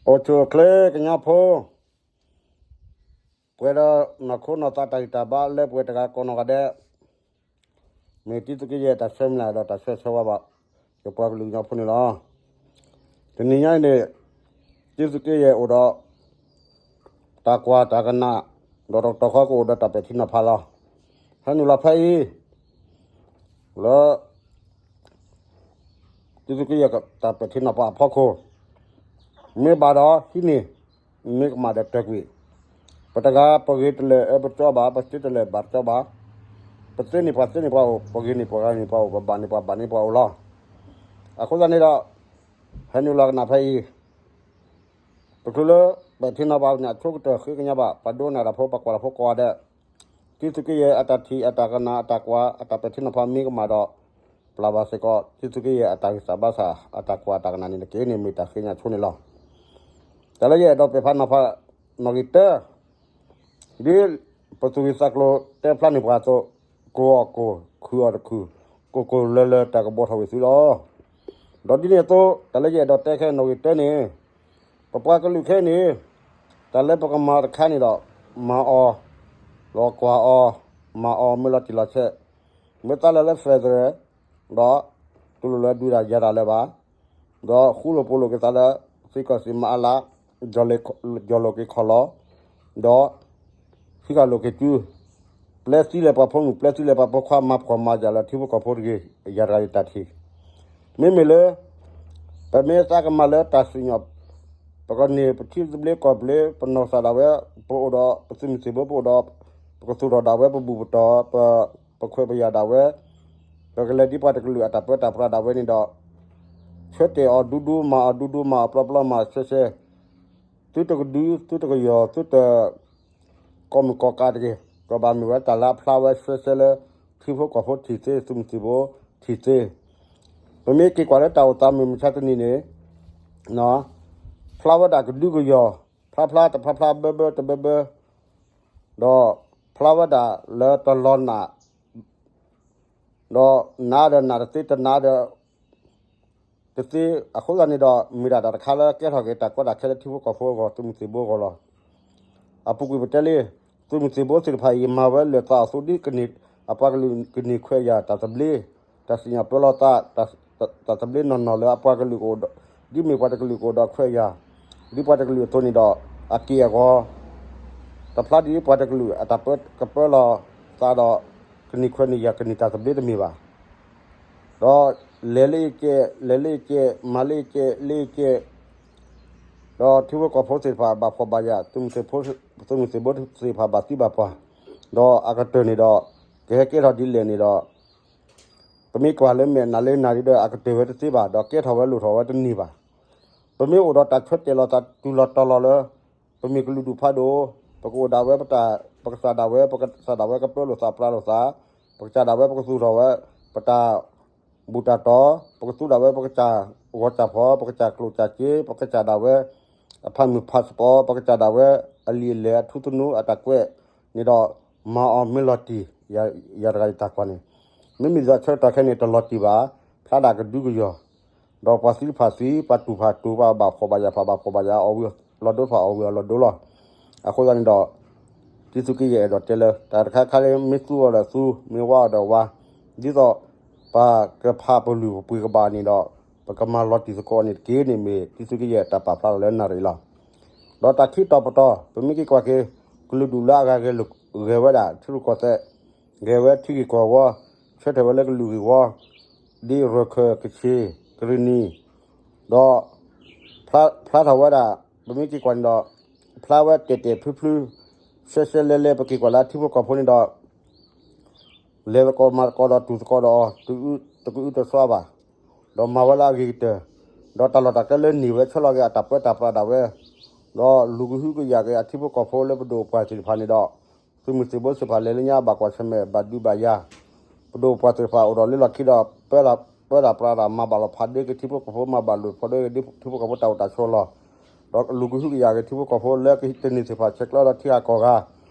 အိၣ်ဆူၣ်အိၣ်ချ့ကညီဖိ, ပှဲၤဒီးနီၢ်ခိနီၢ်သးတၢ်ဂံၢ်တၢ်ဘါလၢပှဲၤတဂၤကိးနီၢ်ဂၤဒဲး, မ့ၢ်တံသုးက့ယဲၢ်တၢ်ဆၢမုၢ်လၢ်ဒီးတၢ်ဆၢဂ့ၤဆၢဝါဘၣ် ယပှၤကလုာ်ကညီဖိန့ၣ်လီၤ. တနံၤညါအံၤန့ၣ် တံသုးက့ယဲၢ်အိၣ်ဒီး တၢ်ကွၢ်တၢ်ကနၣ်, ဒီးတကတီၢ်ဃီကအိၣ်ဒီးတၢ်ပဲာ်ထံနီၤဖးလီၤ. ဟဲနုာ်လီၤဖဲအံၤ လၢ တံသုးက့ယဲၢ်တၢ်ပဲာ်ထံနီၤဖးအဖီခိၣ်, မ့ၢ်ဘၣ်ဒီးဟံးန့ၢ်, မ့ၢ်ကမၣ်ဒီးတၢၢ်ကွံာ်, ပတဂၤပဂ့ၤတလၢာ်အၢပကၠီဘၣ်, ပသ့တလၢာ်ဘၣ်တကၠီဘၣ်, ပသ့န့ၢ်ပှၤသ့န့ၢ်ပှၤအိၣ်, ပဂ့ၤန့ၢ်ပှၤဂၤန့ၢ်ပှၤအိၣ်, ပဘၣ်န့ၢ်ပှၤဘၣ်န့ၢ်ပှၤအိၣ်လီၤ. အဃိသတးန့ၣ်ဒီး ဟဲနုာ်လီၤကနၣ်ဖဲအံၤ တချုးလၢပဲာ်ထံနီၤဖးန့ၣ် အဆိကတၢၢ်ဃ့ကညးဘၣ် ပှၤဒိကနၣ်တၢ်ဖိ ပှၤကွၢ်တၢ်ဖိကိးဂၤဒဲး, တံသုးက့ယဲၢ်အတၢ်ထံၣ် အတၢ်ကနၣ် အတၢ်ကွၢ် အတၢ်ပဲာ်ထံနီၤဖးမ့ၢ်ကမၣ်ဒီး ပျၢ်ဘၣ်စ့ၢ်ကီး တံသုးက့ယဲၢ်အတၢ်ဂံၢ်စၢ်ဘါစၢ် အတၢ်ကွၢ်တၢ်ကနၣ်န့ၣ်တက့ၢ်န့ၣ် မ့ၢ်တၢ်ဃ့ကညးဆိန့ၣ်လီၤ. တၢ်လၢယအဲၣ်ဒိးပဲာ်ဖးနီၤဖး နီၣ်ဂံၢ်တၢ ဒ်ပသူၣ်ဂံၢ်သးကျိၤတဲဖျါန့ၢ်ပှၤအသိး, ကိၢ်အီၣ်ကိၢ်, ခုၣ်အီၣ်တခုၣ်, ကိၢ်ကိၢ်လၢၤလၢၤတၢ်ကဘီထီၣ်ဝံၤသုလီၤ. ဒီးဒ်န့ၣ်အသိး တၢ်လၢယအဲၣ်ဒိးတဲခဲနီၣ်ဂံၢ်တၢန့ၣ်, ပပှၤကလုာ်ခဲအံၤန့ၣ် တၢ်လၢပကမၤတခါန့ၣ်ဒီး မၤအီၤ, ဒီးကွၢ်အီၤ, မၤအီၤမ့ၢ်လီၤတံၢ်လီၤဆဲး, မ့ၢ်သးလၢလၢ federal ဒီး တလိၣ်လၢဒုးတၢ်ယၤတၢ်လၢၤဘၣ် ဒီးဃူလိာ်ဖိးလိာ်က့ၤသးလၢ သုးကီၣ်စံၣ်မၤအလး, ယီၢ်လိာ်က့ၤခီၣ်လီၤ, ဒီး ဟံးဃာ်လိာ်က့ၤစု, ပျဲသံလၢပှၤဖိမုၣ် ပျဲသံလၢပှၤဖိခွါ မၤဖှီၣ်မၤယာ်လၢထံဖိကီၢ်ဖိတဂ့ၤ, ယၤတဂၤယတၢ်ထံၣ်. မ့မ့ၢ်လၢ ပမ့ၢ်သးကမၤလၢတၢ်စံၣ်ညီၣ်, ပကန့ၢ်ပထံသဘျ့ကီၢ်ဘျ့ ပနီၢ်ကစၢ်ဒၣ်ဝဲ, ပအိၣ်ဒီးပသုးမုၢ်သံၣ်ဘိ ပအိၣ်ဒီး ပကသူၣ်ထီၣ်ဒၣ်ဝဲ ပဘူၣ်ပတီၢ် ပခွဲးပယာ်ဒၣ်ဝဲ, ပကလဲၤဒ်ပှၤတကလုာ်အတၢ်ပၢတၢ်ပြးဒၣ်ဝဲန့ၣ်ဒီး ဆၢတဲာ်အီၤဒူဒူ မၤအီၤဒူဒူ မၤအီၤပျီပျီ မၤဆှဲဆှဲ, သုတကဒု သုတကယီၢ် သုတ ကီၢ်မုၢ်ကီၢ်ကးတဂ့ၤ, ကဘၣ်မ့ၢ်ဝဲတၢ်လၢအဖျါဝဲဆှဲဆှဲလၢ ထံဖိကီၢ်ဖိထံၣ်သ့ သုးမုၢ်သံၣ်ဘိထံၣ်သ့. ပမ့ၢ်က့ၤကွၢ်လၢတၢ်အိၣ်သးမုၢ်မဆါတနံၤန့ၣ် ဖျါဝဲဒၣ်ကဒုကယီၢ်, ဖျါဖျါတဖျါဖျါ ဘၢဘၢတဘၢဘၢ, ဒီးဖျါဝဲဒၣ်လၢတလီၤနး, ဒီးနးဒီးနးတသ့ တနးဒီး တသ့. အဃိသတးန့ၣ်ဒီး မ့ၢ်ဒၣ်တၢ်တခါလၢကဲထီၣ်က့ၤတၢ်ကီတၢ်ခဲလၢထံဖိကီၢ်ဖိအဂီၢ် သုးမုၢ်သံၣ်ဘိအဂီၢ်လီၤ. အပူၤကွံာ်ပတဲလံ, သုးမုၢ်သံၣ်ဘိသ့ၣ်တဖၣ်အံၤ မၤဝဲလၢာ်သးအီၤအသိးဒ်ကန့ၢ် အပှၤကလုာ်ကန့ၢ်ခွဲးယာ်တၢ်သဘျ့, တၢ်စံၣ်ညီၣ်ပၢလီၤသး, တၢ်သဘျ့နီၢ်နီၢ်လၢအပှၤကလုာ်ကအိၣ်ဒီး, ဒ်မ့ၢ်ပှၤတကလုာ်ကအိၣ်ဒီးခွဲးယာ်, ဒ်ပှၤတကလုာ်အသိးန့ၣ်ဒီး အက့ၢ်အဂီၤ တဖျါဒ်ပှၤတကလုာ်အတၢ်ပၢကပၢလီၤသးဒီး ကန့ၢ်ခွဲးန့ၢ်ယာ်ကန့ၢ်တၢ်သဘျ့တမ့ၢ်ဘၣ်. ဒီးလဲၤလၢအကဲ, လဲၤလၢအကဲ, မၤလၢအကဲ, လၢအကဲ, ဒီးထံဖိကီၢ်ဖိသ့ၣ်တဖၣ်ဘၣ်ဖှီၣ်ဘၣ်ယာ်, သုးမုၢ်သံၣ်ဘိသ့ၣ်တဖၣ်ဘၣ်သံဘၣ်ပှၢ်, ဒီးအကတၢၢ်န့ၣ်ဒီး ကဟဲကဲထီၣ်ဒ်လဲၣ်န့ၣ်ဒီး ပမ့ၢ်ကွၢ်လၢမဲာ်နၤလၢနၤဒီး အကတၢၢ်ဝဲတသ့ဘၣ်, ဒီးကဲထီၣ်ဝဲလိၣ်ထီၣ်ဝဲတန့ၢ်ဘၣ်. ပမ့ၢ်အိၣ်ဒီးတၢ်ဆၢတဲာ်လီၤသးတုၤလီၤတီၤလီၤလၢ ပမ့ၢ်ကလုာ်ဒူၣ်ဖးဒိၣ်, ပကအိၣ်ဒၣ်ဝဲပတၢ်, ပကစၢ်ဒၣ်ဝဲ, ပကစၢ်ဒၣ်ဝဲကပၢလိာ်သးပြးလိာ်သး, ပကစၢ်ဒၣ်ဝဲပကသူၣ်ထီၣ်ဝဲ ပတၢ်ဘူၣ်တၢ်တီၤ, ပကသူဒၣ်ဝဲပကစၢ်ဂီၤစၢ်ဖီ, ပကစၢ်ကျိၣ်စၢ်စ့, ပကစၢ်ဒၣ်ဝဲ အဖးမုၢ်ဖးစပီၤ, ပကစၢ်ဒၣ်ဝဲ အလံာ်အလဲၢ်အထူသနူအတၢ်ကွဲးန့ၣ်ဒီး မၤအီၤမ့ၢ်လီၤတံၢ်, ယၤတဂၤယတၢ်ကွၢ်န့ၣ်, မ့မ့ၢ်ဒ်သိးဆၢကတီၢ်ခဲအံၤန့ၣ် တလီၤတံၢ်ဘၣ်, ဖျါဒၣ်ကဒုကယီၢ်, ဒီးပှၤသံတဖၣ်သံ, ပှၤတူၢ်တဖၣ်တူၢ်, ပှၤဘၣ်ဖှီၣ်ဘၣ်ယာ်တဖၣ်ဘၣ်ဖှီၣ်ဘၣ်ယာ်, အီၣ်ဝံၤအီၣ်လီၤဒိတဖၣ်အီၣ်ဝံၤအီၣ်လီၤဒိလီၤ. အဃိသတးန့ၣ်ဒီး တံသုးက့ယဲၢ်အဲၣ်ဒိးတဲလၢ တၢ်တခါခါလၢမ့ၢ်သူအီၤဒီးသူ, မ့ၢ်ဝါအီၤဒီးဝါ, ဒ်သိး ပကဖးပလုၢ်ပပှ့ၤကဘၣ်န့ၣ်ဒီး ပကမၤလီၤတံၢ်သကိးန့ၣ်တက့ၢ်န့ၣ်မ့ၢ် တံသုးက့ယဲၢ်တၢ်ပာ်ဖျါလီၤလၢနၣ်ရံၣ်လီၤ. ဒီးတၢ်ခံတီၤပတီၢ် ပမ့ၢ်က့ၤကွၢ်က့ၤ ကလုာ်ဒူၣ်လၢအဂၤဂဲၤလိာ်ဂဲၤဝဲဒၣ် ထံရူၢ်ကီၢ်သဲး, ဂဲၤဝဲထံဂ့ၢ်ကီၢ်ဝီ, ဆၢထၢၣ်ဝဲလၢကလုာ်ဂ့ၢ်ဝီ, ဒ်ရၢၢ်ခၢၣ်ကဆ့ၣ် ကရံၣ်နံၣ်, ဒီး ဖျါထီၣ်ဝဲဒၣ် ပမ့ၢ်က့ၤကွၢ်န့ၣ်ဒီး ဖျါဝဲတဲာ်တဲာ်ဖျုဖျု ရှဲရှဲလဲလဲ ပက့ၤကွၢ်လၢထံဖိကီၢ်ဖိန့ၣ်ဒီး လဲၤသကိးမၤသကိးဒီးတူၢ်သကိးဒီးအီၤ တကအုတစွါဘၣ်, ဒီးမၤဝဲလၢအဂ့ၤကတၢၢ်, ဒီးတၢ်လီၢ်တၢ်ကျဲလၢန့ၢ်ဝဲဆၢလီၤက့ၤအတၢ်ပၢတၢ်ပြးဒၣ်ဝဲ, ဒီးလူၤကဟုကယာ်က့ၤအထံဖိကီၢ်ဖိလၢပဒိၣ်ပှၢ်သ့ၣ်တဖၣ်န့ၣ်ဒီး သုးမုၢ်သံၣ်ဘိသ့ၣ်တဖၣ်လဲၤလၢညါဘၣ်ကွၢ်ဆၢၣ်မဲာ်ဘၣ်ဒုးဘၣ်ယၤ, ပဒိၣ်ပှၢ်သ့ၣ်တဖၣ်အိၣ်ဒီးလၢလီၢ်ခံဒီး ပၢတၢ်ပြးတၢ်မၤဘၣ်လိာ်ဖးဒိၣ်က့ၤထံဖိကီၢ်ဖိ မၤဘၣ်လိာ်ဖးဒိၣ်က့ၤထံဖိကီၢ်ဖိတၢ်အိၣ်တၢ်ဆိးလီၢ်, ဒီးလူၤကဟုကယာ်က့ၤထံဖိကီၢ်ဖိလၢကဟံးတန့ၢ်သ့ၣ်တဖၣ် ဆဲးကျၢဒီးထံဂၤကီၢ်ဂၤ,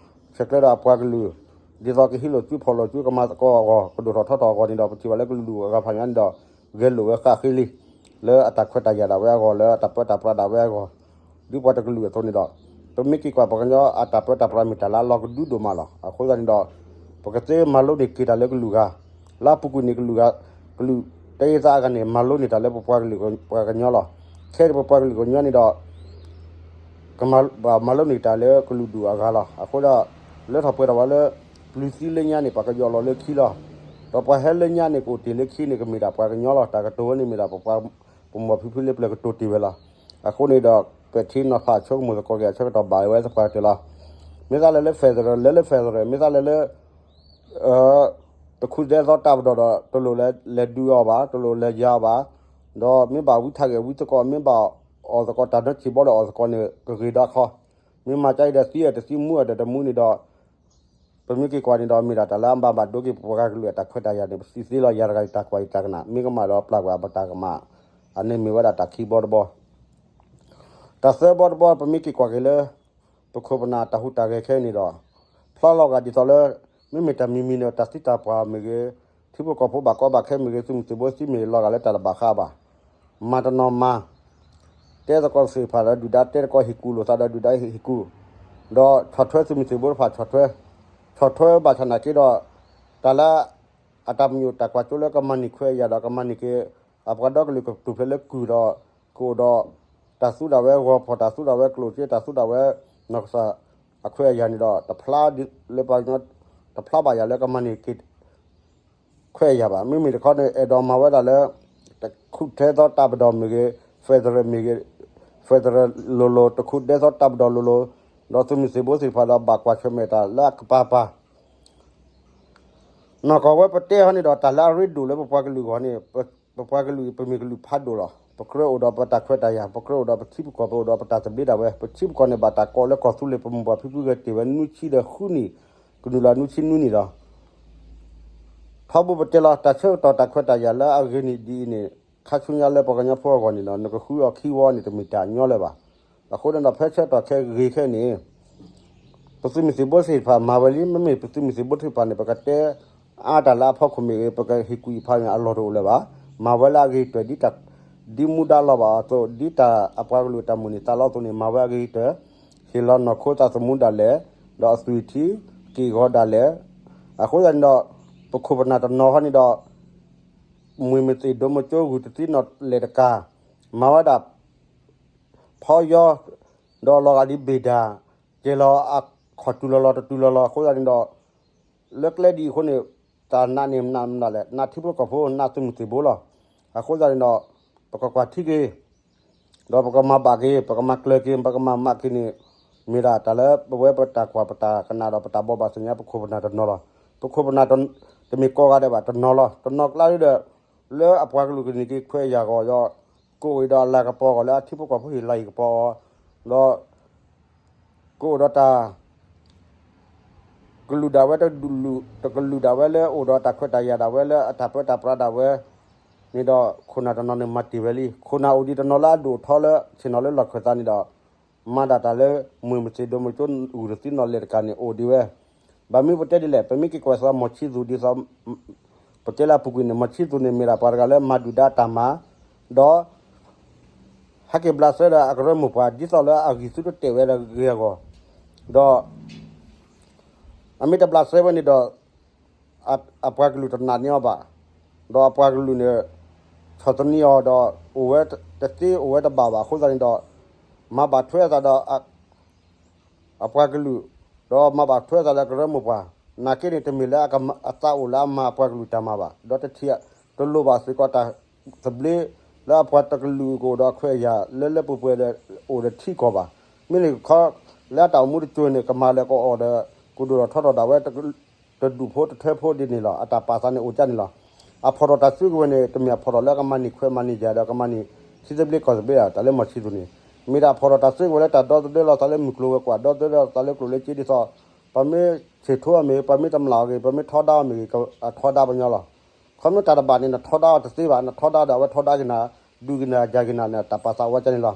ဆဲးကျၢဒီးအပှၤကလုာ်, ဒ်သိးကဟံးလိာ်စုဖီၣ်လိာ်စုကမၤသကိးအဂီၢ် ကဒိၣ်ထီၣ်ထီထီၣ်အဂီၢ်န့ၣ်ဒီး ပထံၣ်ဘၣ်လၢကလုာ်ဒူၣ်အဂၤဖးညါန့ၣ်ဒီး ဂဲၤလိာ်ဝဲဃၣ်ဃ့လံ, လၢအတၢ်ခွဲးတၢ်ယာ်ဒၣ်ဝဲအဂီၢ် လၢအတၢ်ပၢတၢ်ပြးဒၣ်ဝဲအဂီၢ်, ဒ်ပှၤတကလုာ်အသိးန့ၣ်ဒီး, ပမ့ၢ်က့ၤကွၢ်ပှၤကညီအတၢ်ပၢတၢ်ပြးမ့ၢ်တၢ်လၢအလီၤကဒုဒိၣ်မးလီၤ. အဃိသတးန့ၣ်ဒီး, ပကသ့မၤလိန့ၢ်က့ၤတၢ်လၢကလုာ်ဂၤ, လၢအပူၤကွံာ်န့ၣ်ကလုာ်ဂၤ, ကလုာ်တၢ်အံၤသးအဂၤန့ၣ် မၤလိန့ၢ်တၢ်လၢပပှၤကလုာ်ပှၤကညီလီၤ. ခဲအံၤပပှၤကလုာ်ကညီန့ၣ်ဒီး ကမၤလိန့ၢ်တၢ်လၢကလုာ်ဒူၣ်အဂၤလီၤ. အဃိဒီး, လၢထီၣ်ပှဲၤထီၣ်ဝဲလၢ ပျုၤသံလၢညါန့ၣ် ပှၤကယီၢ်လီၤလၢခံလီၤ. ဒီးပှၤဟဲလၢညါန့ၣ် ကအိၣ်တ့ၢ်လၢခံန့ၣ် ကမ့ၢ်ဒၣ်ပှၤကညီလီၤ. တၢ်ကတိၤဝဲန့ၣ်မ့ၢ်ဒၣ်ပပှၤ, ပမိၢ်ဖံဖုလၢပျၢၤကတိၤတ့ၢ်ဝဲလီၤ. အဃိန့ၣ်ဒီး ပဲာ်ထံနီၤဖးအဆိကမိၣ်သကိးက့ၤအဆၢကတီၢ်ဘၣ်ဝဲသပှၢ်ကတၢၢ်လီၤ. မ့ၢ်သးလဲၤလၢ federal လဲၤလၢ federal မ့ၢ်သးလဲၤလၢ တခူဒဲသီတၢ်ပဒီၣ်ဒီး တလိၣ်လဲၤဒုးအီၤဘၣ်, တလိၣ်လဲၤယၤအီၤဘၣ်, ဒီးမ့ၢ်ဘၣ်ဝံထးဂဲၤဝံသကိး, မ့ၢ်ဘၣ်အီၣ်သကိးတၢ်နီတစံာ်ဘီဒီးအီၣ်သကိးန့ၣ် ကဂ့ၤဒီးခီ, မ့ၢ်မၤကါအံၤဒီးသံအတသံမူအဒီးတမူန့ၣ်ဒီး, ပမ့ၢ်က့ၤကွၢ်န့ၣ်ဒီး မ့ၢ်ဒၣ်တၢ်လၢအဘၣ်ဘၣ်ဒိက့ၤပပှၤကလုာ်အတၢ်ခွဲးတၢ်ယာ်န့ၣ် ပသံသ့လီၤ. ယၤတဂၤအံၤတၢ်ကွၢ်အံၤတၢ်ကနၣ် မ့ၢ်ကမၣ်ဒီးပျၢ်ကွံာ်အပတၢ်ကမၣ်, အန့ၣ်မ့ၢ်ဝဲဒၣ်တၢ်ခံဘီတဘီ တၢ်သၢဘီတဘီ ပမ့ၢ်က့ၤကွၢ်က့ၤလၢ ပခိၣ်ပနၢ်တၢ်ဟူးတၢ်ဂဲၤခဲအံၤန့ၣ်ဒီး, ဖျါလီၤဂာ်ဒ်သိးလၢ မ့မ့ၢ်တၢ်မံၤမံၤန့ၣ် တၢ်သံတၢ်ပှၢ်မ့ၢ်ဂ့ၤ, ထံဖိကီၢ်ဖိဘၣ်ကီဘၣ်ခဲမ့ၢ်ဂ့ၤ, သုးမုၢ်သံၣ်ဘိသံမ့ၢ်ဂ့ၤ လီၤဂာ်လၢတၢ်တဘၣ်ဃးဘၣ်. မၤတနီၤမၤ, တဲသကိးသ့ၣ်တဖၣ်ဒီးဒုၣ်ဒါ, တဲသကိးဟ့ၣ်ကူၣ်လိာ်သးဒီးဒုၣ်ဒါဟ့ၣ်ကူၣ်, ဒီးဆီၣ်ထွဲသုးမုၢ်သံၣ်ဘိတဖၣ်ဆီၣ်ထွဲ, ဆီၣ်ထွဲဘၣ်ဆၣ်နာ်က့ဒီး, တၢ်လၢ အတၢ်ပညိၣ်တၢ်ကွၢ်စိလၢကမၤန့ၢ်ခွဲးအယာ်ဒီးကမၤန့ၢ်က့ၤ အပှၤဒီကလုာ်ကထူၣ်ဖျဲးလၢကုၢ်ဒီး, ကအိၣ်ဒီးတၢ်သူဒၣ်ဝဲ, ဂီၤဖီၣ်တၢ်သူဒၣ်ဝဲ, ကျိၣ်စ့တၢ်သူဒၣ်ဝဲ, နီၢ်ကစၢ်အခွဲးအယာ်န့ၣ်ဒီး တဖျါလၢပှၤကညီ, တဖျါဘၣ်ယၤလၢကမၤန့ၢ်က့ၤခွဲးအယာ်ဘၣ်. မ့မ့ၢ်တခီန့ၣ် အဲၣ်ဒိးမၤဝဲဒၣ်လၢ တခူဒဲသီတၢ်ပဒီၣ်မ့ၢ်ဂ့ၤ, federal မ့ၢ်ဂ့ၤ, federal လိၤလိၤ, တခူဒဲသီတၢ်ပဒီၣ်လိၤလိၤ, ဒီးသုးမုၢ်သံၣ်ဘိသ့ၣ်တဖၣ်ဒီးဘၣ်ကွၢ်ဆၢၣ်မဲာ်တၢ်လၢအကပၤပၤ နီၢ်ကီၢ်ဝဲပတဲဟီန့ၣ်ဒီး တၢ်လၢအရ့ဒိၣ်လၢပပှၤကလုာ်အဂီၢ်န့ၣ်, ပပှၤကလုာ်ပမ့ၢ်ကလုာ်ဖးဒိၣ်လီၤ. ပကြၢးအိၣ်ဒီးပတၢ်ခွဲးတၢ်ယာ်, ပကြၢးအိၣ်ဒီးပထံပကီၢ်, ပအိၣ်ဒီးပတၢ်သဘျ့ဒၣ်ဝဲ. ပထံပကီၢ်န့ၣ်ဘၣ်တၢ်ကိးလၢကီၢ်သူလ့ၤ, ပမိၢ်ပၢ်ဖံဖုဂဲၤတ့ၢ်ဝဲနွံဆံဒီးဃုနံၣ်, ကနုာ်လီၤနွံဆံနွံနံၣ်လီၤ. ထီဘိပတဲလီၤ တၢ်ဆၢကတီၢ်တၢ်ခွဲးတၢ်ယာ်လၢအဂ့ၤန့ၣ်ဒ်အံၤန့ၣ်, ခါဆူညါလၢပှၤကညီဖိအဂီၢ်န့ၣ်ဒီး နကဃုအီၤခံဝီန့ၣ် တမ့ၢ်တၢ်ညီလၢၤဘၣ်. အဃိန့ၣ်ဒီး ဖဲဆၢကတီၢ်ခဲအံၤဂ့ၤခဲအံၤန့ၣ် ပသုးမုၢ်သံၣ်ဘိသ့ၣ်တဖၣ်မၤဝဲလံ, မ့မ့ၢ်ပသုးမုၢ်သံၣ်ဘိသ့ၣ်တဖၣ်န့ၣ် ပကတဲအါတၢ်လၢအဖီခိၣ်မ့ၢ်ဂ့ၤ, ပကဟ့ၣ်ကူၣ်အဖးန့ၣ် အလီၢ်တအိၣ်လၢၤဘၣ်. မၤဝဲလၢအဂ့ၤတၢၢ်ဒ်တၢ်, ဒ်မူဒါလီၤဘၣ်အသိး, ဒ်တၢ်အပှၤကလုာ်အတၢ်မိၣ်န့ၢ်သးလီအသိးန့ၣ် မၤဝဲအဂ့ၤတၢၢ်, ဟ့ၣ်လီၤနီၢ်ခိသးသမူဒၣ်လဲာ်, ဒီးအသွံၣ်ထံက့ၢ်ဂီၤဒၣ်လဲာ်. အဃိသတးန့ၣ်ဒီး ပခိၣ်ပနၢ်တနီၤဟီန့ၣ်ဒီး မ့ၢ်မ့ၢ်သ့ၣ်ဒိၣ်မုၢ်ကၠိဂုၢ်တသံနီၣ်လဲၣ်တကး, မၤဝဲဒၣ် ဖီယီ, ဒီးလီၤဂာ်ဒ်ဘ့ၣ်ဒၣ်, ကဲလီၤအခီၣ်တုၤလီၤလီၤတတုၤလီၤလီၤ. အဃိသတးန့ၣ်ဒီး လၢကျဲဒ်အံၤအဃိန့ၣ် တၢ်နာ်န့ၣ်နာ်မနုၤလဲၣ်, နာ်ထံဖိကီၢ်ဖိ, နာ်သုးမုၢ်သံၣ်ဘိလီၤ. အဃိသတးန့ၣ်ဒီး ပကကွၢ်ထံက့ၤ ဒီးပကမၤဘၣ်က့ၤ, ပကမၤကျၢၤက့ၤ, ပကမၤမးက့ၤန့ၣ် မ့ၢ်ဒၣ်တၢ်လၢပဝဲပတၢ်ကွၢ်ပတၢ်ကနၣ်ဒီးပတၢ်ဘိးဘၣ်သ့ၣ်ညါ ပခိၣ်ပနၢ်တနီၤလီၤ. ပခိၣ်ပနၢ်တမ့ၢ်ကိးဂၤဒဲးဘၣ်, တနီၤလီၤ. တနီၤကျါဒီး လၢအပှၤကလုာ်ကန့ၢ်က့ၤခွဲးယာ်အဂီၢ်ဒီး ကအိၣ်ဒီးအလၤကပီၤအဂီၢ်လၢအထံဖိကီၢ်ဖိဟ့ၣ်လၤဟ့ၣ်ကပီၤအီၤ, ဒီး ကအိၣ်ဒီးတၢ် ကလုာ်ဒၣ်ဝဲတကလုာ်ဒၣ်ဝဲလၢအိၣ်ဒီးတၢ်ခွဲးတၢ်ယာ်ဒၣ်ဝဲလၢအတၢ်ပၢတၢ်ပြးဒၣ်ဝဲန့ၣ်ဒီး ခိၣ်နၢ်တနီၤန့ၣ်မၤတ့ၢ်ဝဲလံ. ခိၣ်နၢ်အိၣ်ဒံးတနီၤလၢအဒိၣ်ထီလၢဆ့ၣ်နီၤလၢလီၢ်ခၢၣ်သးန့ၣ်ဒီး မၤဒၣ်တၢ်လၢမ့ၢ်မ့ၢ်သ့ၣ်ဒိၣ်မုၢ်ကၠိဂုၢ်တသံနီၣ်လဲၣ်တကးန့ၣ်အိၣ်ဒံးဝဲ. ဘၣ်မနုၤပတဲဒ်လဲၣ်, ပမ့ၢ်က့ၤကွၢ်သးမီၢ်ဆံသူးဒ်သိး ပတဲလၢအပူၤကွံာ်န့ၣ် မီၢ်ဆံသူးန့ၣ် မ့ၢ်ဒၣ်ပှၤတဂၤလၢမၤဒုၣ်ဒါတၢ်မၤ, ဒီး ဟဲက့ၤဘျးစဲဒီးအကရၢမိၢ်ပှၢ် ဒ်သိးလၢအဂံၢ်ဆူၣ်တတဲာ်ဝဲဒီးဂ့ၤအဂီၢ်, ဒီး အမ့ၢ်တဘျးစဲဝဲန့ၣ်ဒီး အပှၤကလုာ်တနာ်န့ၢ်အီၤဘၣ်, ဒီးအပှၤကလုာ်န့ၣ် ဆီၣ်သနံးအီၤဒီး အိၣ်ဝဲတသ့အိၣ်ဝဲတဘၣ်ဘၣ်အဃိသတးန့ၣ်ဒီး မၤဘၣ်ထွဲအသးဒီး အပှၤကလုာ်, ဒီးမၤဘၣ်ထွဲအသးလၢကရၢမိၢ်ပှၢ်, နာ်က့န့ၣ် တမ့ၢ်လၢအသးအိၣ်လၢအမၤအပှၤကလုာ်တၢ်မၤဘၣ်, ဒီးတထံၣ် တလိၣ်ဘၣ်စ့ၢ်ကီးတၢ်သဘျ့လၢအပှၤတကလုာ်ကအိၣ်ဒီးအခွဲးအယာ်လၢလၢပှဲၤပှဲၤဒီးအိၣ်ဒီးထံကီၢ်ဘၣ်. မ့မ့ၢ်တခီ လၢအတၢ်အိၣ်မူတစိၤန့ၣ် ကမၤလၢကအိၣ်ဒီး ကဒိၣ်ထီၣ်ထီထီၣ်ဒၣ်ဝဲ တဒူၣ်ဖိတထၢဖိဒ်န့ၣ်လီၤ. အတၢ်ပာ်သးန့ၣ်အိၣ်ဒ်န့ၣ်လီၤ. အဖီၣ်ထီၣ်တၢ်စုကဝဲၤန့ၣ် တမ့ၢ်အဖီၣ်ထီၣ်လၢကမၤန့ၢ်ခွဲးမၤန့ၢ်ယာ်ဒီးကမၤန့ၢ်ထံသဘျ့ကီၢ်သဘျ့ဧါ, တၢ်လၢမီၢ်ဆံသူးန့ၣ် မ့ၢ်ဒၣ်ဖီၣ်ထီၣ်တၢ်စုကဝဲၤလၢတၢ်ဒီသဒၢလီၤသးလၢမုၢ်ကျိၤဝဲၤကွာ်, ဒီသဒၢလီၤသးလၢကျိၣ်လၢစ့ဒ်သိး ပမ့ၢ်ဆဲးထိအီၤမ့ၢ်ဂ့ၤ, ပမ့ၢ်တမျၢ်အီၤဂ့ၤ, ပမ့ၢ်ထီဒါအီၤမ့ၢ်ဂ့ၤ, အထီဒါပညီလီၤ. ခီဖျိတၢ်တဘၣ်န့ၣ် နထီဒါအီၤတသ့ဘၣ်, နထီဒါဒီးအဝဲထီဒါက့ၤနၤ, ဒုးက့ၤနၤယၤက့ၤနၤန့ၣ် တၢ်ပာ်သးအိၣ်ဝဲဒ်န့ၣ်လီၤ.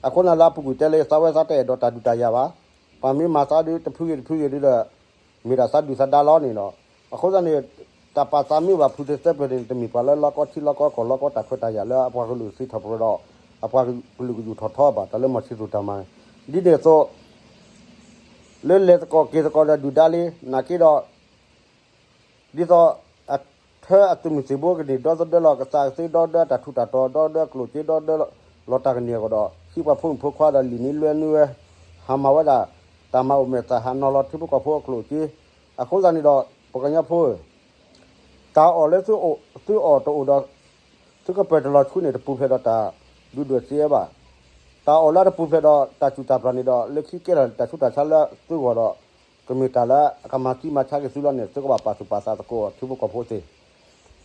အဃိန့ၣ်လၢအပူၤကွံာ်တဲလၢသးဝဲသးတအဲၣ်ဒိးတၢ်ဒုးတၢ်ယၤဘၣ်. ပှၤမ့ၢ်မၤသးဒုးတဖုဂ့ၤတဖုဂ့ၤဒုးဒီး မ့ၢ်ဒၣ်သးဒုၣ်သးဒါလီၤန့ၣ်လီၤ. အဃိသတးန့ၣ် တၢ်ပာ်သးမ့ၢ်ဘၣ်ဖုးတသၢပျၢၤန့ၣ် တမ့ၢ်ပှၤလၢလီၢ်ကီထံလီၢ်ကီကီၢ်လီၢ်ကီတၢ်ခွဲးတၢ်ယာ်လၢအပှၤကလုာ်စံးထီၣ်ပတြၢၤဒီး အပှၤကလုာ်ကယူာ်ထီၣ်ထီဘၣ် တၢ်လၢမီၤဆံသူးတၢ်မၤ, ဒ်န့ၣ်အသိး လၢလဲၤသကိးက့ၤသကိးဒီးဒုၣ်ဒါလံ နာ်က့ဒီး ဒ်သိး ထၢအသုးမုၢ်သံၣ်ဘိကန့ၢ်ဒီသဒၢလီၤ ကသးကသ့ဒီသဒၢတၢ်ထူးတၢ်တီၤ ဒီသဒၢကျိၣ်စ့ ဒီသဒၢလီၤတၢ်ကန့ၢ်အဂီၢ်ဒီး ဟံးပှၤဖိမုၣ်ဖိခွါဒီးလံာ်နွံလွဲနွံဝဲ ဟးမၤဝဲဒၣ် တၢ်မၤအိၣ်မဲာ်သၣ် ဟးနီၤလီၤထံဖိကီၢ်ဖိအကျိၣ်စ့. အဃိသတးန့ၣ်ဒီး ပှၤကညီဖိဧၢ တၢ်အီၣ်လၢသုအိၣ်တအိၣ်ဒီး သုကပၢၢ်တလီၤဆူန့ၣ် တပူၤဖျဲးဒီးတၢ်ဒုၣ်ဒွဲၣ်စ့ဘၣ်. တၢ်အီၣ်လၢတပူၤဖျဲးဒီးတၢ်စူၢ်တၢ်ပျၢ်န့ၣ်ဒီး လၢခံကဲထီၣ်တၢ်ဆူးတၢ်ဆါလၢသုဂီၢ်ဒီး ကမ့ၢ်တၢ်လၢအကမၤသံမၤဆါက့ၤသုလီၤန့ၣ် သုကဘၣ်ပာ်သူၣ်ပာ်သးသကိးထံဖိကီၢ်ဖိသ့ၣ်.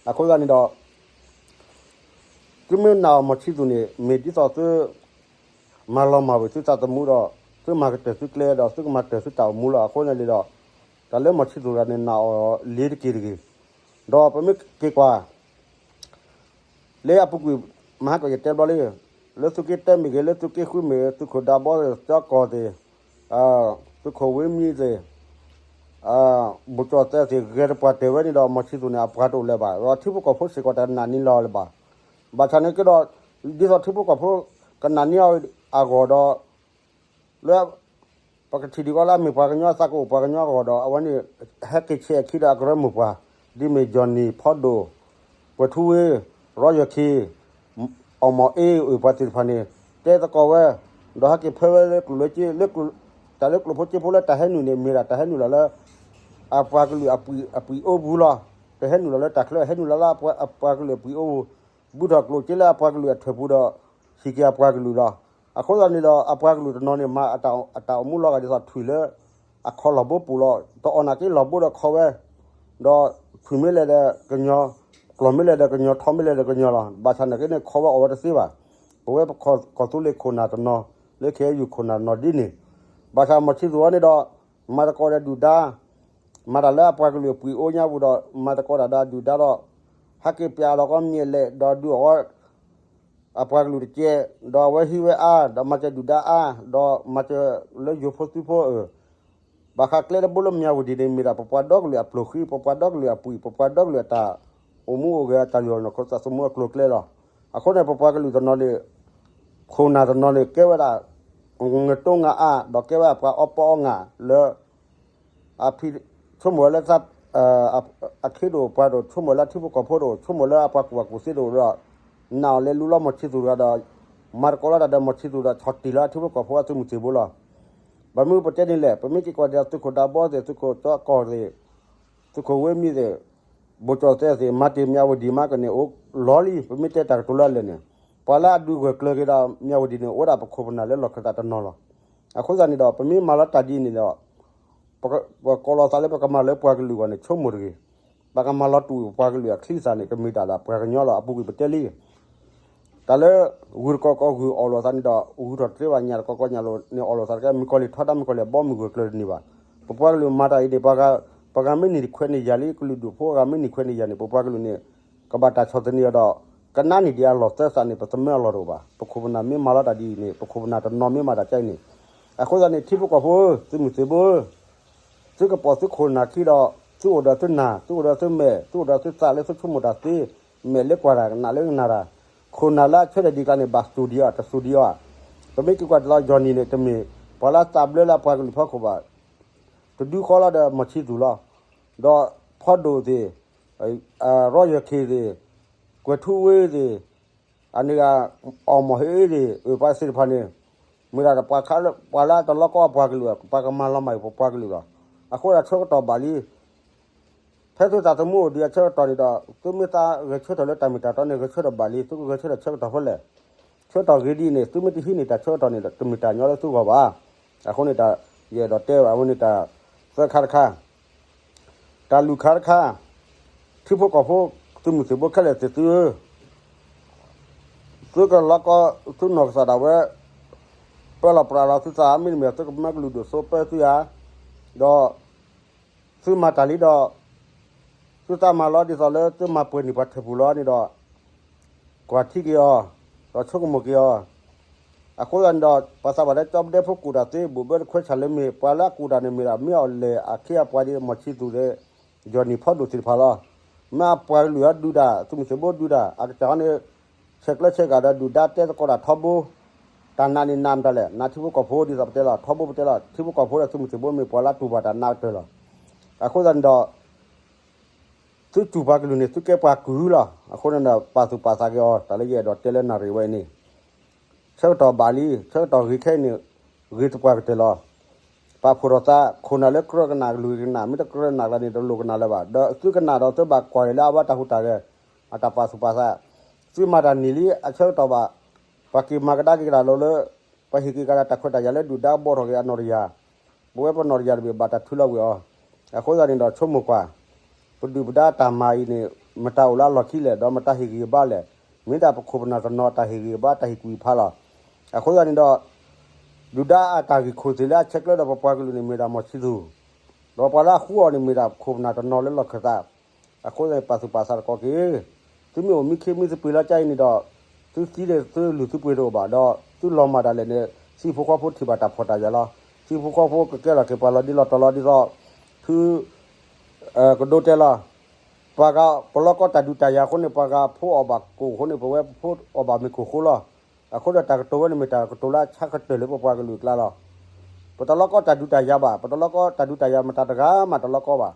အဃိသတးန့ၣ်ဒီး သုမ့ၢ်နာ်အီၤမီၤဆံသူးန့ၣ် မ့ၢ်ဒ်သိးသု မၤလီၤမၢ်ဝဲသုသးသမူဒီး သုမၤကတၢၢ်သုကျဲဒီး သုကမၤတၢၢ်သုတၢ်အိၣ်မူလီၤ. အဃိန့ၣ်ဒီး တၢ်လၢမီၤဆံသူးတဂၤန့ၣ် နာ်အီၤလ့ၤတက့ၢ်တဂ့ၤ. ဒီးပမ့ၢ်က့ၤကွၢ် လၢအပူၤကွံာ် မဟါကီးယတဲဘျီလံ လၢသုးက့တၢမ့ၢ်ဂ့ၤ လၢသုးက့ဃုမ့ၢ်ဂ့ၤ သုးခိၣ်ဒးဘီသ့ၣ် ကၠီကီၢ်သ့ၣ် သုးခိၣ်ဝ့မံသ့ၣ် ဘူးကၠီၣ်သဲးသ့ၣ် ဂဲၤတပှၢ်တၢၢ်ဝဲန့ၣ်ဒီး မီၤဆံသူးန့ၣ် အပှၤတအိၣ်လၢၤဘၣ်. ဒီးထံဖိကီၢ်ဖိစ့ၢ်ကီးတနာ်န့ၢ်လီၤလၢၤဘၣ်. ဘၣ်ဆၣ်န့ၣ်က့ဒီး ဒ်သိးထံဖိကီၢ်ဖိကနာ်န့ၢ်အီၤအဂီၢ်ဒီး လၢ ပကထံၣ်ဒံးကီးလၢအမ့ၢ်ပှၤကညီအသးကအိၣ်ပှၤကညီအဂီၢ်ဒီး အဝဲန့ၣ် ဟဲက့ၤဆဲးအခံဒီးအကရၢမိၢ်ပှၢ် ဒ်မ့ၢ် Johnny ဖီဒိၣ် ကွဲၤထူဝ့ ရီယီၢ်ခ့ အီၣ်မီၣ်အ့ၣ်အုၣ်ပှၤသ့ၣ်တဖၣ်န့ၣ် တဲသကိးဝဲ ဒီးဟဲက့ၤဖၢဝဲလၢကျိၣ်လၢစ့ လၢကျိၣ် တၢ်လၢကျိၣ်ဖိစ့ဖိလၢတၢ်ဟဲနုာ်န့ၣ် မ့ၢ်ဒၣ်တၢ်ဟဲနုာ်လီၤလၢ အပှၤကလုာ်အပှံၤအိၣ်ပူၤလီၤ. တဟဲနုာ်လီၤလၢတၢ်ချၢ ဟဲနုာ်လီၤလၢအပှၤကလုာ်အပှံၤအိၣ်ပူၤ ဘူးထီၣ်ကျိၣ်စ့လၢအပှၤကလုာ်အထၢၣ်ပူၤဒီး ဟံးက့ၤအပှၤကလုာ်လီၤ. အဃိသတးန့ၣ်ဒီး အပှၤကလုာ်တနီၤန့ၣ် မၤအတၢ်အိၣ်မူလီၤဂာ်ဒ်သိးထွံၣ်လၢ အခီလီၢ်ဘိပူၤလီၤ. တအီၣ်နာ်က့လီၢ်ဘိဒီးခီဝဲ ဒီးထွံၣ်မ့ၢ်လဲၤဒီးကညီ, ကျီၢ်မ့ၢ်လဲၤဒီးကညီ, ထီမ့ၢ်လဲၤဒီးကညီလီၤ. ဘၣ်ဆၣ်နာ်က့န့ၣ် ခီဝဲအီၣ်ဝဲတသ့ဘၣ်. ပဝဲပကီၢ်သူလ့ၤခိၣ်နၢ်တနီၤ, လၢ ခ့ၣ်အဲၣ်ယူၣ် ခိၣ်နၢ်တနီၤဒ်န့ၣ်, ဘၣ်ဆၣ်မီၤဆံသူးအံၤန့ၣ်ဒီး မၤသကိးဒီးဒုၣ်ဒါ, မၤတၢ်လၢအပှၤကလုာ်အပှံၤအိၣ်ညါပူၤဒီး မၤသကိးတၢ်ဒီးဒုၣ်ဒါဒီး ဟဲက့ၤပျးဒီးကီမျဲၢ်လဲၣ် ဒီးဒုးအီၣ်ဝဲ အပှၤကလုာ်တကဲး, ဒီးအဝဲဟံးဝဲအါ, ဒီးမၤစၢၤဒုၣ်ဒါအါ, ဒီးမၤစၢၤလၢယိၤဖိသုးဖိအၢ, ဘၣ်ဃးကျဲတဘိလၢမၠၣ်ဝတံၤန့ၣ် မ့ၢ်ဒၣ်ပပှၤဒီကလုာ်အပျိၢ်ဃံ, ပပှၤဒီကလုာ်အပှံၤ, ပပှၤဒီကလုာ်အတၢ်အိၣ်မူအိၣ်ဂဲၤ အတၢ်ယီၢ်နီၢ်ခိသးသမူအကျိၤအကျဲလီၤ. အဃိန့ၣ် ပပှၤကလုာ်တနီၤန့ၣ် ခိၣ်နၢ်တနီၤန့ၣ် ကဲဝဲဒၣ် ငတိငါအါ, ဒီးကဲဝဲဒၣ်ပှၤအီပီအီငါလၢ အဖံး ဆိကမိၣ်ဝဲလၢ အခ့တအိၣ်ပှၤတအိၣ်, ဆိကမိၣ်လၢအထံဖိကီၢ်ဖိတအိၣ်, ဆိကမိၣ်လၢအပှၤကူၣ်ဘၣ်ကူၣ်သ့တအိၣ်ဒီး နာ်အီၤလဲၤလူလီၤမီၤဆံသူးတဂၤဒီး မၤသကိးလီၤတၢ်ဒီးမီၤဆံသူးဒီး ဆီၣ်တံၢ်လီၤအထံဖိကီၢ်ဖိအသုးမုၢ်သံၣ်ဘိလီၤ. ဘၣ်မနုၤပတဲန့ၣ်လဲၣ်, ပမ့ၢ်က့ၤကွၢ်ဒီးသုးခိၣ်ဒးဘီသ့ၣ်, သုးခိၣ်ကၠီကီၢ်သ့ၣ်, သုးခိၣ်ဝ့မံသ့ၣ်, ဘူးကၠီၣ်သဲးသ့ၣ်, မၤတ့ၢ်မၠၣ်ဝတံၤမးကန့ၣ် အိၣ်လီၤလံ. ပမ့ၢ်တဲတၢ်ကတိၤလၢအလဲၣ်န့ၣ် ပှၤလၢအဒုးဂၢၢ်ကျၢၤက့ၤဒီးမၠၣ်ဝတံၤန့ၣ် အိၣ်ဝဲဒၣ်ပခိၣ်ပနၢ်လၢလီၢ်ခၢၣ်သးတနီၤလီၤ. အဃိသတးန့ၣ်ဒီး ပမ့ၢ်မၤလီၤတၢ်ဒ်အံၤန့ၣ်ဒီး ပကိးလီၤသးလၢပကမၤလၢပှၤကလုာ်အဂီၢ်န့ၣ် ဆိကမိၣ်တဂ့ၤ. ပကမၤလီၤတူာ်ပှၤကလုာ်အချံအသၣ်န့ၣ် ကမ့ၢ်တၢ်လၢပှၤကညီလီၤ. အပူၤကွံာ်ပတဲလံ တၢ်လၢ ဂုၢ်တကီၢ်ကီၢ်ဂုၢ်အီၣ်လိာ်သးန့ၣ်ဒီး ဂုၢ်ထီၣ်တသ့ဘၣ်, ညၣ်တကီၢ်ကီၢ်ညၣ်လိာ်န့ၣ်အီၣ်လိာ်သးတကဲ, မုၣ်ကီၤလံၢ်ထီဒါ မုၣ်ကီၤလံၢ်ဘီမုၢ်ဂၢၢ်ကျၢၤတန့ၢ်ဘၣ်. ပပှၤကလုာ်မၤတၢ်အံၤန့ၣ် ပှၤဂၤမ့ၢ်နံၤခွဲးနံၤယာ်လံ, ကလုာ်ဒူၣ်ဖိဂၤမ့ၢ်နံၤခွဲးနံၤယာ်န့ၣ် ပပှၤကလုာ်န့ၣ် ကဘၣ်တၢ်ဆီၣ်သနံးအီၤဒီး ကနါနံၣ်ဒံးအလီၢ်သၢသးန့ၣ် ပသမၢအလီၢ်တအိၣ်ဘၣ်. ပခိၣ်ပနၢ်မ့ၢ်မၤလီၤတၢ်ဒ်အံၤန့ၣ်, ပခိၣ်ပနၢ်တနီၤမ့ၢ်မၤတၢ်ကဲအံၤန့ၣ်, အဃိသတးန့ၣ် ထံဖိကီၢ်ဖိဧၢ, သုးမုၢ်သံၣ်ဘိဧၢ, သုကပိာ်သုခိၣ်နၢ်ခံဒီး သုအိၣ်ဒီးသုနၢ်, သုအိၣ်ဒီးသုမဲာ်, သုအိၣ်ဒီးသုသးလၢသုဆိကမိၣ်တၢ်သ့, မဲာ်လၢကွၢ်တၢ်, နၢ်လၢကနၣ်တၢ်, ခိၣ်နၢ်လၢအဆၢထၢၣ်ဒံးကျါန့ၣ် ဘၣ်သူၣ်ဒံးအီၤ, တသူၣ်ဒံးအီၤဧါ. ပမ့ၢ်က့ၤကွၢ်တလီၤ Johnny န့ၣ် တမ့ၢ်ပှၤလၢအသးဘျၢလၢအပှၤကလုာ်ဖီခိၣ်ဘၣ်. တဒုဃီလီၤဒီးမီၤဆံသူးလီၤ. ဒီးဖီဒိၣ်သ့ၣ်, ရီယီၢ်ခ့သ့ၣ်, ကွဲၤထူဝ့သ့ၣ်, အန့ၣ်ဂ့ၤ အီၣ်မီၣ်ဟ့ၣ်သ့ၣ်, အပှၤသ့ၣ်တဖၣ်န့ၣ် မ့ၢ်ဒၣ်ပှၤလၢအတလီကီအပှၤကလုာ်, ပှၤကမၤလီၤမၢ်အံၤပပှၤကလုာ်လီၤ. အဃိဒီးဆၢကတီၢ်ဘၣ်လံ ဖဲသုသးသမူအိၣ်ဒံးအဆၢကတီၢ်န့ၣ်ဒီး သုမ့ၢ်သးဂဲၤဆၢထၢၣ်လၢတၢ်မ့ၢ်တၢ်တီန့ၣ် ဂဲၤဆၢထၢၣ်ဘၣ်လံ, သုကဂဲၤဆၢထၢၣ်ဆၢကတီၢ်ဖဲလဲၣ်. ဆၢကတီၢ်ဂ့ၤဒ်အံၤန့ၣ် သုမ့ၢ်တဟံးန့ၢ်တၢ်ဆၢကတီၢ်န့ၣ်ဒီး တမ့ၢ်တၢ်ညီလၢသုဂီၢ်ဘၣ်. အဃိန့ၣ် ယအဲၣ်ဒိးတဲဘၣ်အဝဲန့ၣ်တၢ်သၢခါတခါ, တၢ်လွံၢ်ခါတခါ, ထံဖိကီၢ်ဖိ သုးမုၢ်သံၣ်ဘိခဲလၢာ်သ့ၣ်သုဧၢ, သုကလီကီ သုနီၢ်ကစၢ်ဒၣ်ဝဲ ပၢလီၤပြးလီၤသုသး မ့တမ့ၢ် သုကမၢကလုာ်ဒိၣ်စိပၢသုဧါ, ဒီး သုမၤတၢ်လံဒီး သုသးမၤလီၤဒ်သိးလၢသုမၤပှဲၤန့ၢ်ပှၤထၢၣ်ပူၤလီၤန့ၣ်ဒီး ကွၢ်ထံက့ၤအီၤ, ဒီးဆိကမိၣ်က့ၤအီၤ. အဃိသတးန့ၣ်ဒီး ပှၤသးပှၢ်လၢကၠီပဒဲဖိကူၣ်တၢ်သ့ ဘူးဘၢတခွဲးဆၣ်လၢမ့ၢ် ပှၤလၢအကူၣ်တၢ်န့ၣ်မ့ၢ်ဒၣ် မ့ၢ်အီၤလဲၣ်အခ့အပှၤဒ်မီၤဆံသူးဒီး ယီၢ်နံၣ်ဖီဒိၣ်သ့ၣ်တဖၣ်လီၤ. မ့ၢ်အပှၤကလုာ်အဒုးတၢ် သုးမုၢ်သံၣ်ဘိဒုးတၢ် အကစၢ်ဟီန့ၣ် ဆဲးကျၢဆဲးကၤဒီးဒုၣ်ဒါတဲသကိးတၢ်ထီဘိ, တၢ်နာ်န့ၣ်နာ်မတၤလဲၣ်, နာ်ထံဖိကီၢ်ဖိဒ်သိးပတဲလီၤ, ထီဘိပတဲလီၤ, ထံဖိကီၢ်ဖိဒီးသုးမုၢ်သံၣ်ဘိမ့ၢ်ပှၤလၢတူၢ်ဘၣ်တၢ်နာ်ကတၢၢ်လီၤ. အဃိသတးန့ၣ်ဒီး သုစူၢ်ပှၤကလုာ်န့ၣ် သုကဲပှၤကုၢ်လီၤ. အဃိန့ၣ်ဒီး ပာ်သူၣ်ပာ်သးက့ၤအီၤ တၢ်လၢယအဲၣ်ဒိးတဲလၢနၣ်ရံၣ်ဝဲအံၤန့ၣ် ဆၢကတီၢ်ဘၣ်လံ, ဆၢကတီၢ်ဂ့ၤခဲအံၤန့ၣ် ဂ့ၤသပှၢ်ကတၢၢ်လီၤ. ပာ်ဖှိၣ်ထီၣ်သး, ခိၣ်နၢ်လၢကြၢးကနၣ်ကလုၢ်ကနၣ်, မ့ၢ်တကြၢးကနၣ်ကျါန့ၣ် တလိၣ်ကနၣ်လၢၤဘၣ်. ဒီးသုကနၣ်ဒီးသုဘၣ်ကွၢ်က့ၤလၢအဝဲတၢ်ဟူးတၢ်ဂဲၤ, အတၢ်ပာ်သူၣ်ပာ်သး, သုမၤတၢ်န့ၢ်လံအဆၢကတီၢ်ဘၣ်, ပှၤက့ၤမၤကဒါက့ၤကဒါလီၤလၢ ပှၤဟ့ၣ်က့ၤကဒါတၢ်ခွဲးတၢ်ယာ်လၢဒုၣ်ဒါဘှီထီၣ်က့ၤအနီၢ်တယၢ် ပဝဲပနီၢ်တယၢ်တဘ့ၣ်ဘၣ်တၢ်ထုးလီၤကွံာ်အီၤ. အဃိသတးန့ၣ်ဒီး ဆိကမိၣ်ကွၢ်, ပဒုၣ်ပဒါတၢ်မၤအံၤန့ၣ် မတၤအိၣ်လၢအလီၢ်ခံလဲၣ်, ဒီးမတၤဟ့ၣ်ဂံၢ်ဘါလဲၣ်. မ့ၢ်ဒၣ်ပခိၣ်ပနၢ်တနီၤတၢ်ဟ့ၣ်ဂံၢ်ဘါတၢ်ဟ့ၣ်ကွံာ်ဖးလီၤ. အဃိသတးန့ၣ်ဒီး ဒုၣ်ဒါအတၢ်ဂ့ၢ်ခိၣ်သ့ၣ်လၢအဆဲးကျၢဒီးပပှၤကလုာ်န့ၣ် မ့ၢ်ဒၣ်မီၢ်ဆံသူၣ်, ဒီးပှၤလၢအဃုအီၤန့ၣ် မ့ၢ်ဒၣ်ပခိၣ်ပနၢ်တနီၤလၢလီၢ်ခၢၣ်သး. အဃိသတးန့ၣ် ပာ်သူၣ်ပာ်သးတကီက့ၤ သုမ့ၢ်အိၣ်မံခ့မံသပ့ၤလၢကါအံၤန့ၣ်ဒီး သုသံဒီးသုလုၢ်သုပှ့ၤတအိၣ်ဘၣ်ဒီး သုလီၤမၢ်ဒၣ်လဲာ်န့ၣ် သံဖိဃီဖိထံၣ်ဘၣ်တၢ်ဖှီၣ်တၢ်ယာ်လီၤ. သံဖိဃီဖိကကဲထီၣ်က့ၤပှၤလီၤဒ့လီၤတီၤလီၤဒ်သိး ဖု ကဒိတဲလီၤ. ပှၤဂၤပလီၢ်ကီတၢ်ဒုးတၢ်ယၤအဃိန့ၣ် ပှၤဂၤဖိအီၣ်ဘၣ်ကိၣ်အဃိန့ၣ် ပဝဲပဖိအီၣ်ဘၣ်မ့ၤကိၣ်ဃိလီၤ. အဃိဒီးတၢ်ကတိၤဝဲန့ၣ်မ့ၢ်တၢ်ကတိၤလၢအဆါကတၢၢ်လၢပပှၤကလုာ်အကျါလီၤ. ပတလီၢ်ကီတၢ်ဒုးတၢ်ယၤဘၣ်, ပတလီၢ်ကီတၢ်ဒုးတၢ်ယၤမတၤတဂၤမးတလီၢ်ကီဘၣ်.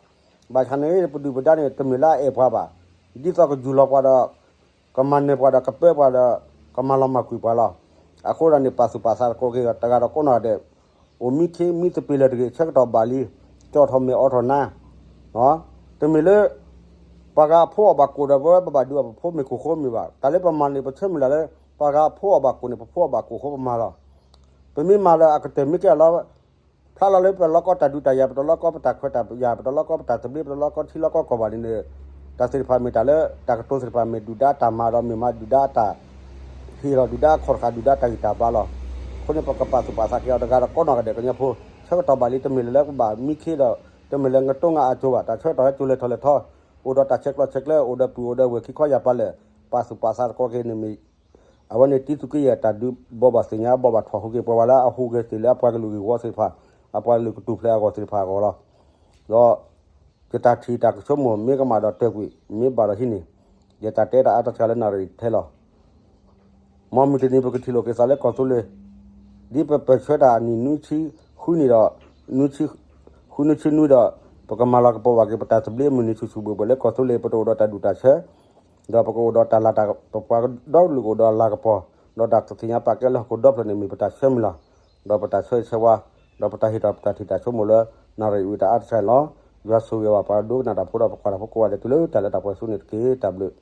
ဘၣ်ဆၣ်န့ၣ် ပဒုၣ်ပဒါန့ၣ် တမ့ၢ်လၢအအဲၣ်ပှၤဘၣ်. ဒ်သိးကယူၢ်လီၤပှၤဒီး ကမၤနၢၤပှၤဒီးကပၢပှၤဒီး ကမၤလီၤမၢ်ကွံာ်ပှၤလီၤ. အဃိဒီးန့ၣ် ပာ်သူၣ်ပာ်သးတကီက့ၤတဂၤဒီးကိးနီၢ်ဂၤဒဲး အိၣ်မံခ့မံသပ့ၤလၢာ်တဂ့ၤ ဆၢကတီၢ်ဘၣ်လံ, ကၠီၣ်ထီၣ်မဲာ်အိးထီၣ်နါ, တမ့ၢ်လၢ ပှၤဂၤအဖိအီၣ်ဘၣ်ကိၣ်ဒီး ပဝဲပဘၣ်ဒုးအီၣ်ပဖိမ့ၤကိၣ်ဃိမ့ၢ်ဘၣ်. တၢ်လၢပမၤန့ၣ် ပဆၢမုၢ်လၢ်လၢ ပှၤဂၤအဖိအီၣ်ဘၣ်ကိၣ်န့ၣ် ပဖိအီၣ်ဘၣ်ကိၣ်ဃိပမၤလီၤ. ပမ့ၢ်မၤလၢအကတၢၢ်မ့ၢ်ကဲလီၤ ဖျါလီၤလၢပလီၢ်ကီတၢ်ဒုးတၢ်ယၤ, ပတလီၢ်ကီပတၢ်ခွဲးတၢ်ယာ်, ပတလီၢ်ကီပတၢ်သဘျ့, ပတလီၢ်ကီထံလီၢ်ကီကီၢ်ဘၣ်န့ၣ်န့ၣ်, တၢ်သ့ၣ်တဖၣ်မ့ၢ်တၢ်လၢ တၢ်ကတိၤသ့ၣ်တဖၣ်မ့ၢ်ဒုၣ်ဒါတၢ်မၤဒီး မ့ၢ်မၤဒုၣ်ဒါတၢ်ဟ့ၣ်လီၤ ဒုၣ်ဒါအခီၣ်တဃာ် ဒုၣ်ဒါတၢ်ဂံၢ်တၢ်ဘါလီၤ. အဃိန့ၣ် ပကပာ်သူၣ်ပာ်သးက့ၤအီၤတဂၤဒီးကိးနီၢ်ဂၤဒဲးကညီဖိ, ဆၢကတီၢ်ဘၣ်လံ တမ့ၢ်လၢလၢပဘၣ်မံခ့ဒီး တမ့ၢ်လၢငတိငါအကၠိဘၣ်, တၢ်ဆၢကတီၢ်ဟဲကၠိလဲၤထီၣ်လဲၤထီ, အိၣ်ဒီးတၢ်ဆဲးကျိးဆဲးကျၢ အိၣ်ဒီးပုၢ်အိၣ်ဒီးဝဲၢ်ခံခီယၢ်ပၤလဲၣ်, ပာ်သူၣ်ပာ်သးတကီက့ၤန့ၣ်မ့ၢ် အဝဲန့ၣ်တံၤသူက့ယဲၢ်တၢ်ဒုးဘိးဘၣ်သ့ၣ်ညါ ဘိးဘၣ်ထွဲဟူးက့ၤ ပှၤဝဲလၢအဟူးဂဲၤသ့ၣ်လၢအပှၤကလုာ်ဂ့ၢ်ဝီသ့ၣ်တဖၣ်, အပှၤကလုာ်ကတူၢ်ဖျဲးအဂီၢ်သ့ၣ်တဖၣ်အဂီၢ်လီၤ. ဒီး ယတၢ်ထံၣ်တၢ်ကဆိကမိၣ် မ့ၢ်ကမၣ်ဒီးတၢၢ်ကွံာ်, မ့ၢ်ဘၣ်ဒီးဟံးန့ၢ်, ယတၢ်တဲတၢ်အါတစှၤလၢနၣ်ရံၣ်ထဲလီၤ. မ်မုၢ်တနံၤပကထံၣ်လိာ်က့ၤသးလၢကီၢ်သူလ့ၤ, ဒ်ပပၢၢ်ဆၢတၢ်အနံၣ်နွံဆံဃုနံၣ်ဒီး နွံဆံ ဃုနွံဆံနွံဒီး ပကမၤလၤကပီၤဘၣ်က့ၤ ပတၢ်သဘျ့မုၢ်နံၤဆူၣ်ဆူၣ်ဘှဲၣ်ဘှဲၣ်လၢကီၢ်သူလ့ၤ ပတအိၣ်ဒီးတၢ်ဒူၣ်တၢ်ဆၢ ဒီးပကအိၣ်ဒီးတၢ်လၤတၢ် ပပှၤဒီကလုာ်ကအိၣ်ဒီးလၤကပီၤ, ဒီးတၢ်သ့ၣ်ညါပာ်ကဲလၢဟီၣ်ခိၣ်ဒီဖျၢၣ်န့ၣ် မ့ၢ်ပတၢ်ဆၢမုၢ်လၢ်, ဒီးပတၢ်ဆၢဂ့ၤဆၢဝါ, ဒီးပတၢ်ဟ့ၣ်ထီၣ်ပတၢ်ထံၣ်တၢ်ဆိကမိၣ်လၢ နၣ်ရံၣ်ဝံၤတၢ်အါတစှၤန့ၣ်လီၤ. ယွၤဆိၣ်ဂ့ၤဘၣ်ပှၤဒိကနၣ်တၢ်ဖိဒီးပကွၢ်တၢ်ဖိကိးဂၤဒဲးတုၤလၢတၢ်လၢတၢ်ပှဲၤဆူန့ၣ်တက့ၢ်. တၢ်ဘျုး